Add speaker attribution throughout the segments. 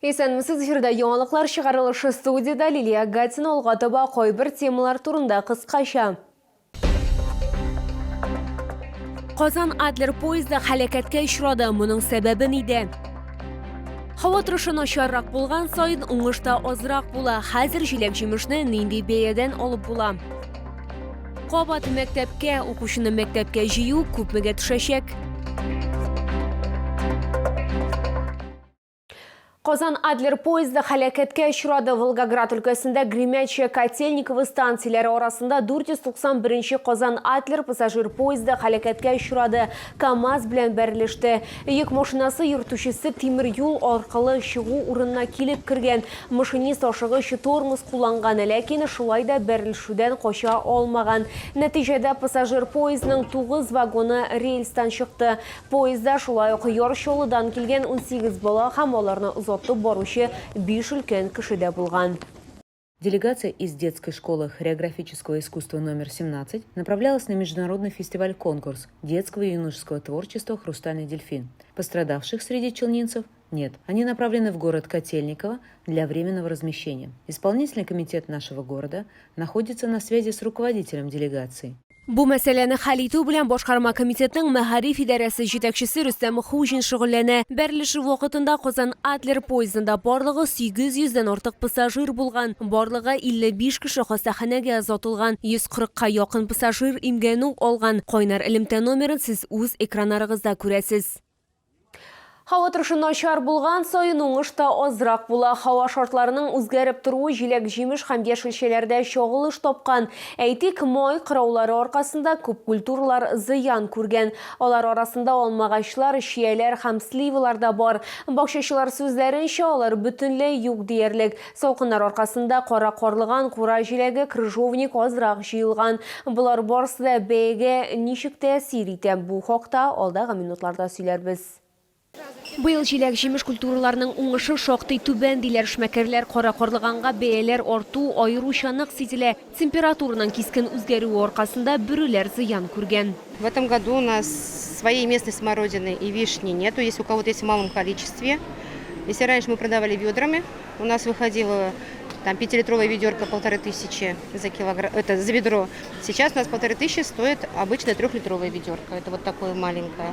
Speaker 1: Исәнмесез, эфирда яңалыклар чыгарылышы студиядә Лилия Гатина алга таба кайбер темалар турында кыскача. Казан Адлер поезды һәлакәткә очрады. Моның сәбәбе нидә? Һава торышы начаррак булган саен уңыш та азрак була. Хәзер җиләк-җимешне нинди бәядән алып була? Кабат мәктәпкә, укучыны мәктәпкә җыю күпмегә төшәчәк? Казан Адлер поезды һәлакәткә очрады. Волгоград өлкәсендә Гремячая Котельниково станцияләре арасында 491 Казан Адлер пассажир поезды һәлакәткә очрады. КАМАЗ белән бәрелеште. Йөк машинасы йөртүчесе тимер юл аркылы чыгу урынына килеп кергән. Машинист ашыгыч тормоз кулланган, ләкин шулай да бәрелешүдән кача алмаган. Нәтиҗәдә пассажир поездның 9 вагоны рельстан чыкты. Поездда шулай ук Яр Чаллыдан килгән 18 бала һәм аларны озатып баручы биш өлкән кеше дә булган.
Speaker 2: Делегация из детской школы хореографического искусства номер 17 направлялась на международный фестиваль-конкурс детского и юношеского творчества «Хрустальный дельфин». Пострадавших среди челнинцев нет. Они направлены в город Котельниково для временного размещения. Исполнительный комитет нашего города находится на связи с руководителем делегации.
Speaker 1: Бу мәсьәләне хәл итү белән башкарма комитетның мәгариф идарәсе җитәкчесе Рөстәм Хуҗин шөгыльләнә. Бәрелешү вакытында Казан-Адлер поездында барлыгы 800 дән артык пассажир булган. Барлыгы 55 кеше хастаханәгә озатылган, 140 ка якын пассажир имгәнү алган. Кайнар элемтә номерын сез үз экраннарыгызда күрәсез. Һава торышы начар булган саен уңыш та азрак була. Һава шартларының үзгәреп торуы җиләк-җимеш һәм яшелчәләрдә чагылыш тапкан. Әйтик, май кыраулары аркасында күп культуралар зыян күргән. Алар арасында алмагачлар, чияләр һәм сливалар да бар. Бакчачылар сүзләренчә, алар бөтенләй юк диярлек. Салкыннар аркасында кара карлыган, кура җиләге, крыжовник азрак җыелган. Болар барысы да бәягә ничек тәэсир итә? Бу хакта алдагы минутларда сөйләрбез. Быел җиләк-җимеш культураларының уңышы шактый түбән, диләр эшмәкәрләр. Кара карлыганга бәяләр арту аеруча нык сизелә. Температураның кискен үзгәрүе аркасында бөреләр зыян күргән.
Speaker 3: В этом году у нас своей местной смородины и вишни нету, если у кого-то есть в малом количестве. Если раньше мы продавали ведрами, у нас выходило там пятилитровая ведерко полторы тысячи за килограмм, это за ведро. Сейчас у нас полторы тысячи стоит обычная трехлитровая ведерко, это вот такое маленькое.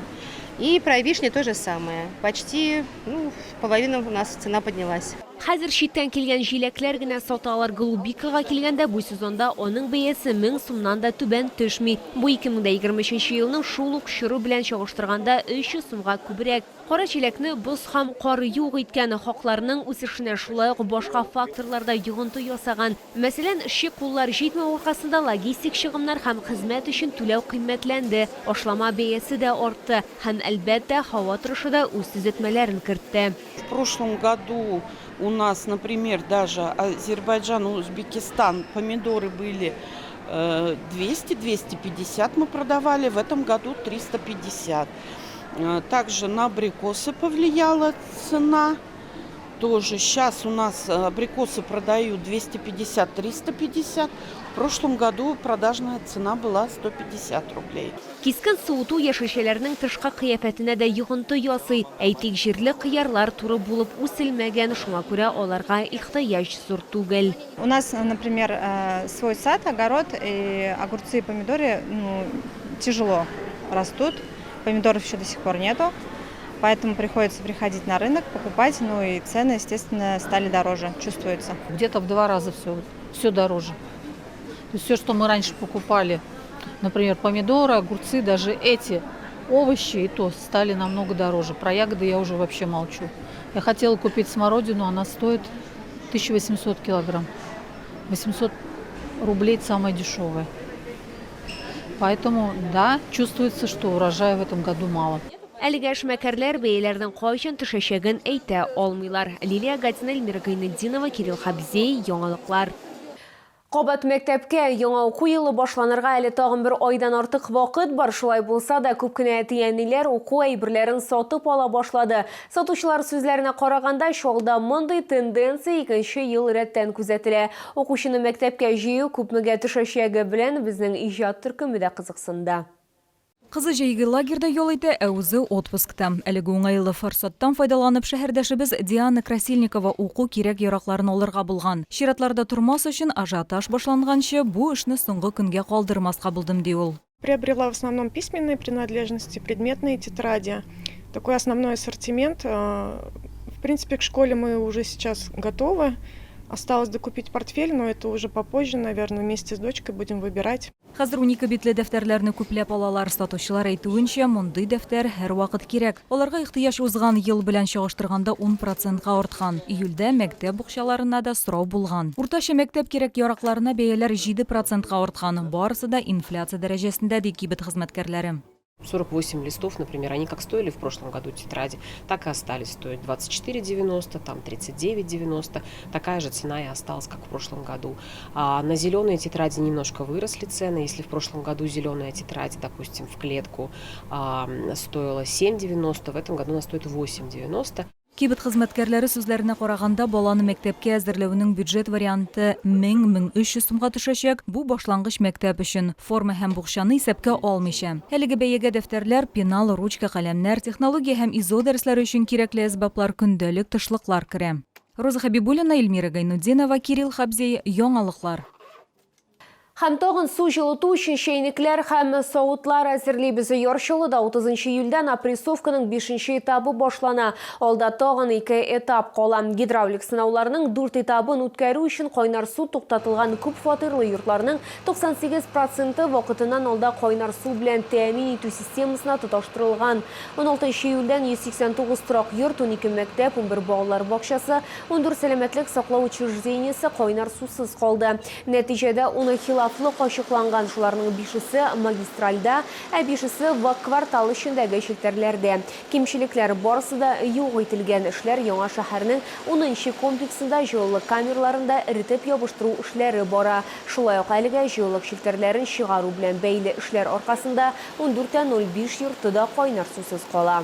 Speaker 3: И про вишни то же самое, почти ну, в половину у нас цена поднялась.
Speaker 1: Хәзер читтән килгән җиләкләр генә саталар. Голубикага килгәндә, бу сезонда аның бәясе 1000 сумнан да түбән төшми. Бу 2023 елның шул ук чоры белән чагыштырганда 300 сумга күбрәк. Кара җиләкне боз һәм кар юк иткән. Хакларның үсешенә шулай ук башка факторлар да йогынты ясаган. Мәсәлән, эшче куллар җитмәү аркасында логистик чыгымнар һәм хезмәт өчен түләү кыйммәтләнде, ашлама бәясе дә артты һәм, әлбәттә, һава торышы да үз төзәтмәләрен кертте.
Speaker 4: В прошлом году у нас, например, даже Азербайджан, Узбекистан, помидоры были 200-250 мы продавали, в этом году 350. Также на абрикосы повлияла цена. Тоже сейчас у нас абрикосы продают 250-350. В прошлом году продажная цена была 150 рублей.
Speaker 1: Кискен суыту яшелчәләрнең тышкы кыяфәтенә дә йогынты ясый. Әйтик, җирле кыярлар туры булып үселмәгән, шуңа күрә аларга ихтыяҗ зур түгел.
Speaker 5: У нас, например, свой сад, огород, и огурцы и помидоры, ну, тяжело растут. Помидоров еще до сих пор нету, поэтому приходится приходить на рынок, покупать, ну и цены, естественно, стали дороже, чувствуется.
Speaker 6: Где-то в два раза все, все дороже. То есть все, что мы раньше покупали, например, помидоры, огурцы, даже эти овощи и то стали намного дороже. Про ягоды я уже вообще молчу. Я хотела купить смородину, она стоит 1800 килограмм. 800 рублей самая дешевая. Поэтому, да, чувствуется, что урожая в этом году мало.
Speaker 1: Әлегә эшмәкәрләр бәяләрнең кайчан төшәчәген әйтә алмыйлар. Лилия Гатина, Эльмира Гайнетдинова, Кирилл Хабзей, Яңалыклар. Кабат мәктәпкә яңа уку елы башланырга әле тагын бер айдан артык вакыт бар. Шулай булса да, күп кенә әти-әниләр уку әйберләрен сатып ала башлады. Сатучылар сүзләренә караганда, Чаллыда мондый тенденция икенче ел рәттән күзәтелә. Укучыны мәктәпкә җыю күпмегә төшәчәге белән безнең иҗат төркеме дә кызыксынды.
Speaker 7: Кызы җәйге лагерьда ял итә, ә үзе отпускта. Әлеге уңайлы форсаттан файдаланып, шәһәрдәшебез Диана Красильникова уку кирәк-яракларын алырга булган. Чиратларда тормас өчен, ажиотаж башланганчы, бу эшне соңгы көнгә калдырмаска булдым, ди ул.
Speaker 8: Приобрела в основном письменные принадлежности, предметные тетради. Такой основной ассортимент. В принципе, к школе мы уже сейчас готовы. Осталось докупить портфель, но это уже попозже, наверное, вместе с дочкой будем выбирать.
Speaker 7: Хәзер 12 битле дәфтәрләрне күпләп алалар. Сатучылар әйтүенчә, мондый дәфтәр һәрвакыт кирәк. Аларга ихтыяҗ узган ел белән чагыштырганда 10 процентка арткан. Июльдә мәктәп букчаларына да сорау булган. Уртача мәктәп кирәк-яракларына бәяләр 7 процентка арткан. Барысы да инфляция дәрәҗәсендә, ди кибет хезмәткәрләре.
Speaker 9: 48 листов, например, они как стоили в прошлом году тетради, так и остались стоить 24,90, там 39,90. Такая же цена и осталась, как в прошлом году. А на зеленые тетради немножко выросли цены. Если в прошлом году зеленая тетрадь, допустим, в клетку стоила 7,90, в этом году она стоит 8,90.
Speaker 7: Кибет хезмәткәрләре сүзләренә караганда, баланы мәктәпкә әзерләүнең бюджет варианты 1000-1300 сумга төшәчәк. Бу башлангыч мәктәп өчен. Форма һәм букчаны исәпкә алмыйча. Әлеге бәягә дәфтәрләр, пенал, ручка, каләмнәр, технология һәм ИЗО дәресләре өчен кирәкле әсбаплар, көндәлек тышлыклар керә. Роза Хәбибуллина, Эльмира Гайнутдинова, Кирилл Хабзей, Яңалыклар.
Speaker 1: Һәм тагын су җылыту өчен чәйнекләр һәм савытлар әзерлибез. Яр Чаллыда 30 июльдән опрессовканың 5 этабы башлана. Алда тагын 2 этап кала. Гидравлик сынауларның 4 этабын үткәрү өчен кайнар су туктатылган күп фатирлы йортларның 98 проценты вакытыннан алда кайнар су белән тәэмин итү системасына тоташтырылган. 16 июльдән 189 торак йорт, 12 мәктәп, 11 балалар бакчасы, 14 сәламәтлек саклау учреждениесе кайнар сусыз калды. Нәтиҗәдә ун хилафлык ачыкланган, шуларның бишесе магистральдә, ә бишесе вак квартал эчендәге челтәрләрдә. Кимчелекләр барысы да юк ителгән. Эшләр яңа шәһәрнең унынчы комплексында җылылык камераларында эретеп ябыштыру эшләре бара. Шулай ук әлегә җылылык челтәрләрен чыгару белән бәйле эшләр аркасында 14,05 йорты да кайнар сусыз кала.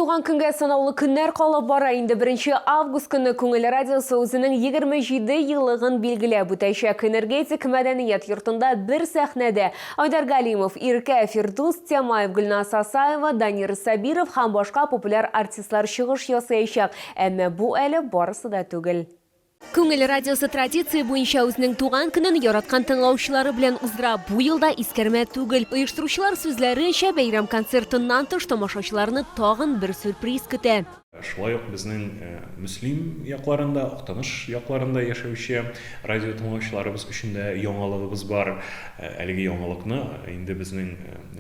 Speaker 1: Туган көнгә санаулы көннәр калып бара. Инде 1 август көнне Күңел радиосы үзенең 27 еллыгын билгеләп үтәчәк. Энергетик мәдәният йортында бер сәхнәдә Айдар Галимов, Иркә, Фирдүс Тямаев, Гөлназ Асаева, Данир Сабиров һәм башка популяр артистлар чыгыш ясаячак. Әмма бу әле барысы да түгел. Күңел радиосы традиция буенча үзенең туган көнен яраткан тыңлаучылары белән уздыра. Бу ел да искәрмә түгел. Оештыручылар сүзләренчә, бәйрәм концертыннан тыш тамашачыларны тагын бер сюрприз көтә.
Speaker 10: Шулай ук безнең Мөслим якларында, Актаныш якларында яшәүче радио тыңлаучыларыбыз өчен дә яңалыгыбыз бар. Әлеге яңалыкны инде безнең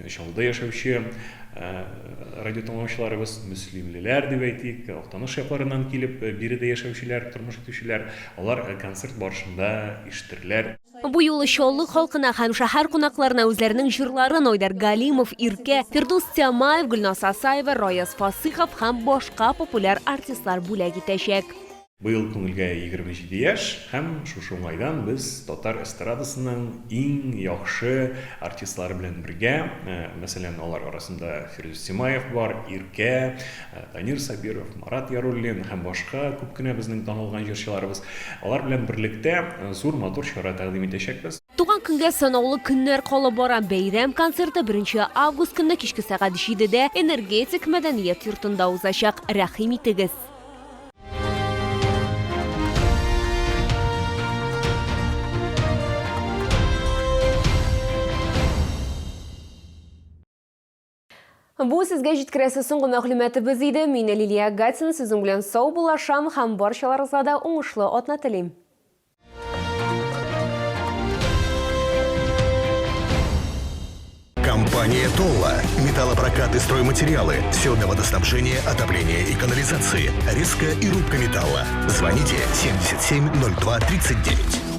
Speaker 10: Чаллыда яшәүче Радио тыңлаучыларыбыз, мөслимлеләр дип әйтик, Актаныш якларыннан килеп, биредә яшәүчеләр, тормыш итүчеләр, алар концерт барышында ишетерләр.
Speaker 1: Бу юлы Чаллы халкына һәм шәһәр кунакларына үзләренең җырларын Айдар Галимов, Иркә, Фирдүс Тямаев, Гөлназ Асаева, Раяз Фасыйхов һәм башка популяр артистлар бүләк итәчәк.
Speaker 10: Быел күңелгә 27 яшь һәм шушы уңайдан без татар эстрадасының иң яхшы артистлары белән бергә, мәсәлән, алар арасында Фирдүс Тимаев бар, Иркә, Данир Сабиров, Марат Яруллин һәм башка күп кенә безнең танылган җырчыларыбыз, алар белән берлектә зур матур чара тәкъдим итәчәкбез.
Speaker 1: Туган көнгә санаулы көннәр калып бара. Бәйрәм концерты беренче август көнне кичке сәгать җидедә Энергетик мәдәният йортында узачак. Рәхим итегез! Бу сезгә җиткерәсе соңгы мәгълүматыбыз иде. Мин Лилия Гатина сезнең белән саубуллашам һәм барчаларыгызга да уңышлы атна телим.
Speaker 11: Компания «Толла». Металлопрокат и стройматериалы. Все для водоснабжения, отопления и канализации. Резка и рубка металла. Звоните 77 02 39.